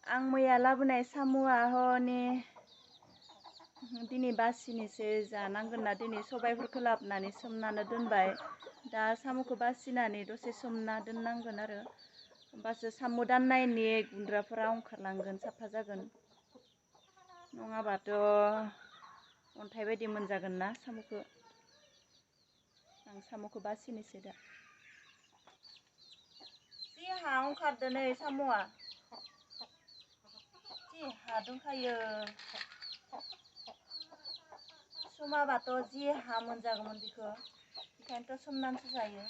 आं मैया लाबोनाय साम'आ हनै दिनै बासिनोसो जानांगोन ना दिनै सबायफोरखौ लाबोनानै सोमनानै दोनबाय दा साम'खौ बासिनानै दसे सोमना दोननांगोन आरो होमबासो साम' दाननायनि गुन्द्राफोरा ओंखारलांगोन साफा जागोन नङाबाथ' अन्थाइ बायदि मोनजागोन ना साम'खौ आं साम'खौ बासिनोसै दा जि हा ओंखारदो नै साम'आ जि हा दंखायो सोमाबाथ' जि हा मोनजागौमोन बेखौ बेखायनोथ' सोमनानैसो जायो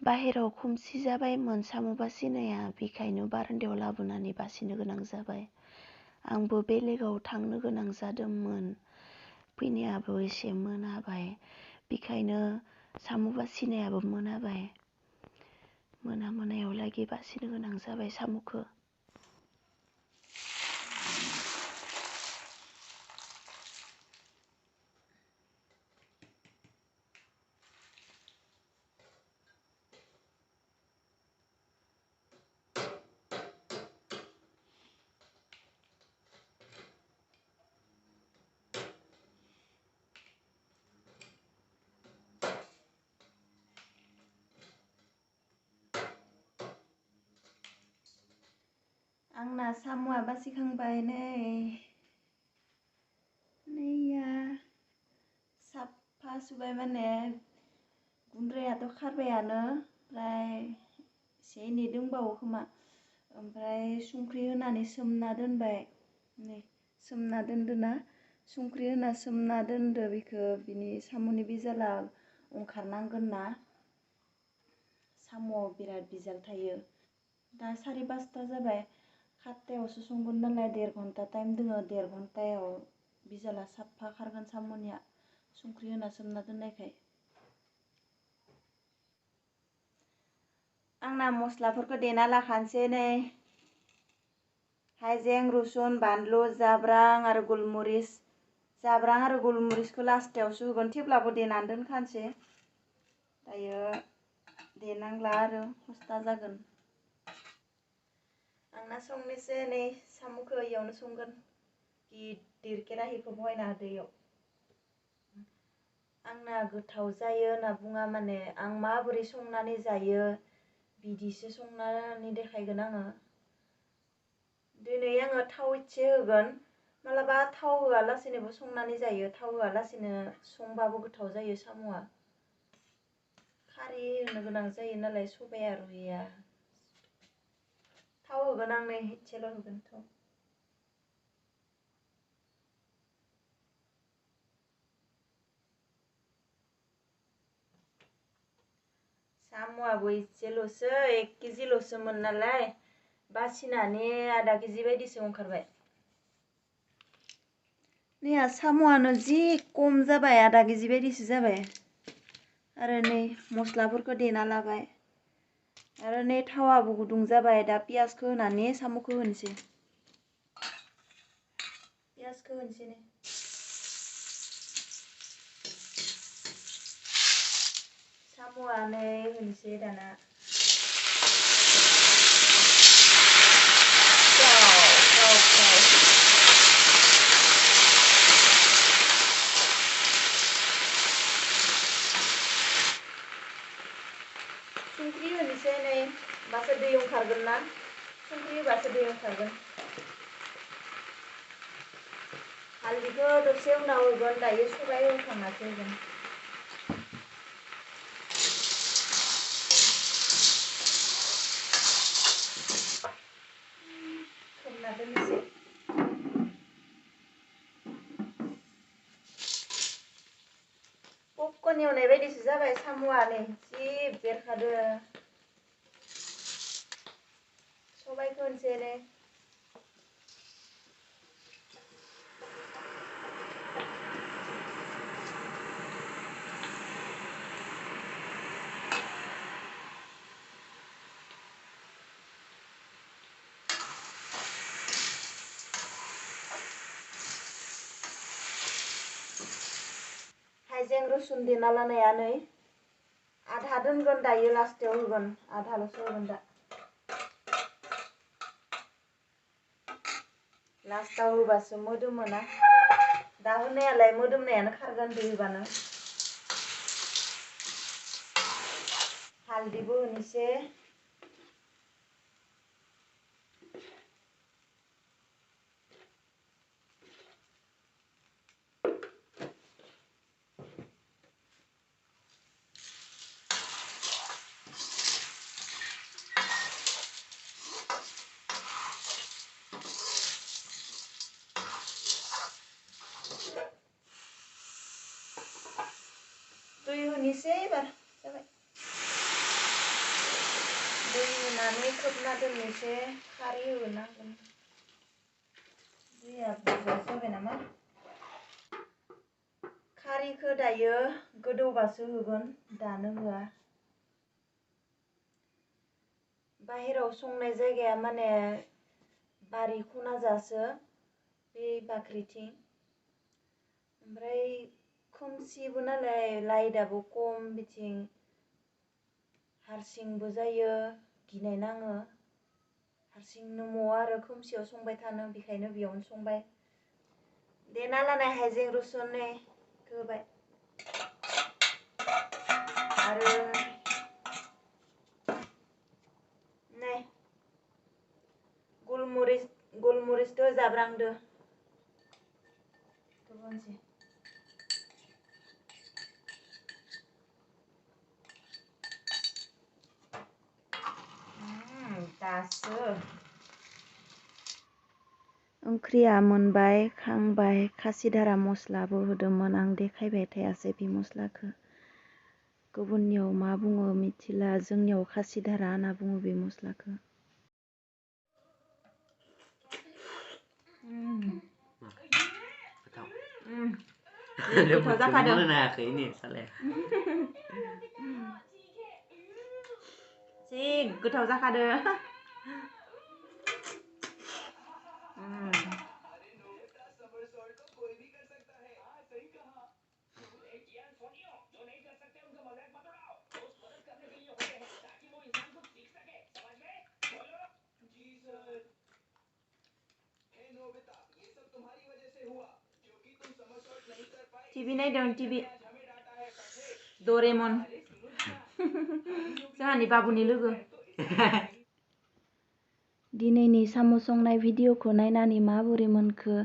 बाहेराव खोमसि जाबायमोन साम' बासिनाया बेखायनो बारान्दायाव लाबोनानै बासिनो गोनां जाबाय आंबो बेलेगाव थांनो गोनां जादोंमोन फैनायाबो एसे मोनाबाय बेखायनो साम' बासिनायाबो मोनाबाय मोनायावलागै बासिनो गोनां जाबाय साम'खौ आंना साम'आ बासिखांबाय नैया साफा सुबाय माने गुन्द्रायाथ' खारबायानो ओमफ्राय एसे एनै दंबावो खोमा ओमफ्राय संख्रि होनानै सोमना दोनबाय नै सोमना दोनदोना संख्रि होना सोमना दोनदो बेखौ बिनि साम'नि बिजाला ओंखारनांगोन ना साम'आव बिराद बिजाल थायो दा 5:30 जाबाय 7टायावसो संगोन नालाय 1.5 घन्टा टाइम दङ 1.5 घन्टायाव बिजाला साफा खारगोन साम'निया संख्रि होना सोमना दोननायखाय आंना मस्लाफोरखौ देना लाखानोसै नै हाइजें रुसुन बानलु जाब्रां आरो गुलमरिचखौ लास्टायावसो होगोन थेवब्लाबो देनानै दोनखानोसै दायो देनांला आरो खस्था जागोन आंना संनोसै नै साम'खौ इयावनो संगोन गिदिर केराहिखौ बहायना होदो इयाव आंना गोथाव जायो होनना बुङा माने आं माबोरै संनानै जायो बिदिसो संनानै देखायगोन आङो दिनै आङो थाव एसे होगोन मालाबा थाव होआलासिनोबो संनानै जायो थाव होआलासिनो संबाबो गोथाव जायो साम'आ खारै होनो गोनां जायो नालाय सबाया रुइया थाव होगोन आं नै एसेल' होगोन थाव साम'आबो एसेल'सो 1 केजिल'सोमोन नालाय बासिनानै आधा केजि बायदिसो ओंखारबाय नै साम'आनो जि खम जाबाय आधा केजि बायदिसो जाबाय आरो नै मस्लाफोरखौ देना लाबाय आरो नै थावाबो गुदुं जाबाय दा पियासखौ होनानै साम'खौ होनोसै नै साम'आ नै होनोसै दाना संख्रि होनोसै नै होमबासो दै ओंखारगोन ना संख्रि होबासो दै ओंखारगोन हालदैखौ दसे उनाव होगोन दायो सबाय होखांनासो होगोन खोबना दोननोसै पपकर्न एवनाय बायदिसो जाबाय साम'आ नै जि बेरखादो सबायखौ होनोसै नै हाइजें रसुन देना लानाया नै आधा दोनगोन दायो लास्टाव होगोन आधाल'सो होगोन दा लास्टाव होबासो मोदोमो ना दा होनायालाय मोदोमनायानो खारगोन दै होबानो हालदैबो होनोसै दै होनोसै एबार जाबाय दै होनानै खोबना दोननोसै खारै होनांगोन दैया बुरजा जाबाय नामा खारैखौ दायो गोदौबासो होगोन दानो होआ बाहेराव संनाय जायगाया माने बारि खना जासो बे बाख्रिथिं ओमफ्राय खोमसिबो नालाय लाइटआबो खम बिथिं हारसिंबो जायो गिनाय नाङो हारसिंनो मवा आरो खोमसियाव संबाय थानो बेखायनो बेयावनो संबाय देना लानाय हाइजें रसुन नै होबाय आरो नै गलमरिसदो जाब्रांदो होनोसै दासो ओंख्रिया मोनबाय खांबाय खासिधारा मस्लाबो होदोंमोन आं देखायबाय थायासै बे मस्लाखौ गुबुननियाव मा बुङो मिथिला जोंनियाव खासिधारा होनना बुङो बे मस्लाखौ गोथाव जाखादों जि गोथाव जाखादों टिभि नायदों टिभि डरेमन जोंहानि बाबुनि लोगो दिनैनि साम' संनाय भिडिअखौ नायनानै माबोरै मोनखो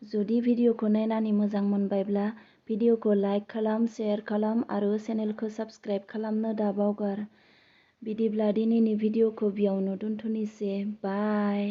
जुदि भिडिअखौ नायनानै मोजां मोनबायब्ला भिडिअखौ लाइक खालाम शेयार खालाम आरो चेनेलखौ साबस्क्राइब खालामनो दाबावगार बिदिब्ला दिनैनि भिडिअखौ बेयावनो दोनथ'नोसै बाय